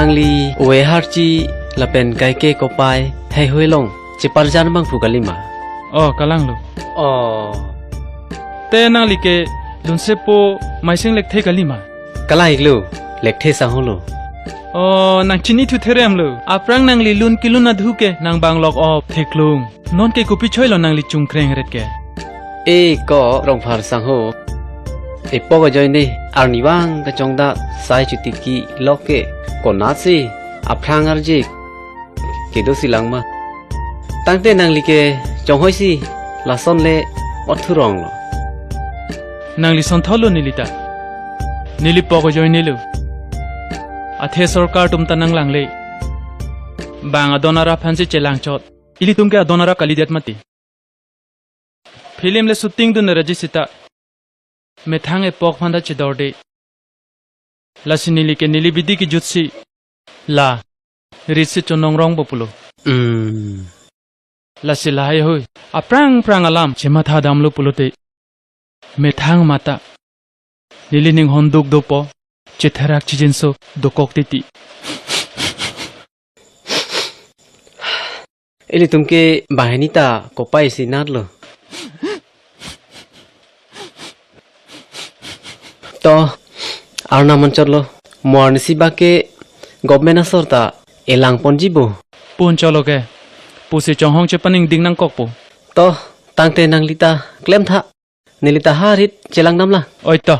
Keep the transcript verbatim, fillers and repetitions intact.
Nangli ove harchi lapen kaike kopai heihui along cheparjan abang phu kalima? Oh, kalanglo. Oh. Te nangli ke lunsepo Maising Lekthe kalima? Kalang iklo, Lekthe sangho lo. Oh, nang chini thu therem lo. Aphrang nangli lun kelun adhu ke nang bang lok-op theklong. Non ke kopi choilo nangli chungkreng ret ke? E ko Rongphar sangho. Epok ajoine arnivang kachongdat sai chotiki lok ke konatsi aphrang arje kedo si lang ma. Tangte nangli ke chonghoi si lason le othurong lo. Nangli sonthol lo neli ta. Neli pok ajoine lo. Athe sorkar atum ta nanglangle. Bang adon arap aphansi chelangchot. Ilitum ke adon arap kalidet mati. Film le shooting dun raji sita. Methang epok aphan ta chedorde. Lasi neli ke neli bidi kejutsi la ritsi chonong rongpo pulo. Hmm. Lasi lahai hui aphrang phrang alam chematha damlo pulote methang mata neli ninghon duk dopo, chetherak chijinso dokok titi. Ilitum ke banghini ta kopai si natlo. To, arnam anchot lo. Mo arnisi bak ke government asor ta elang ponji bo. Pon cholo ke. Pusi chonghong chepaningding nangkokpo. To, tangte nangli ta klemtha. Neli ta ha rit chelang damlang. Oi to.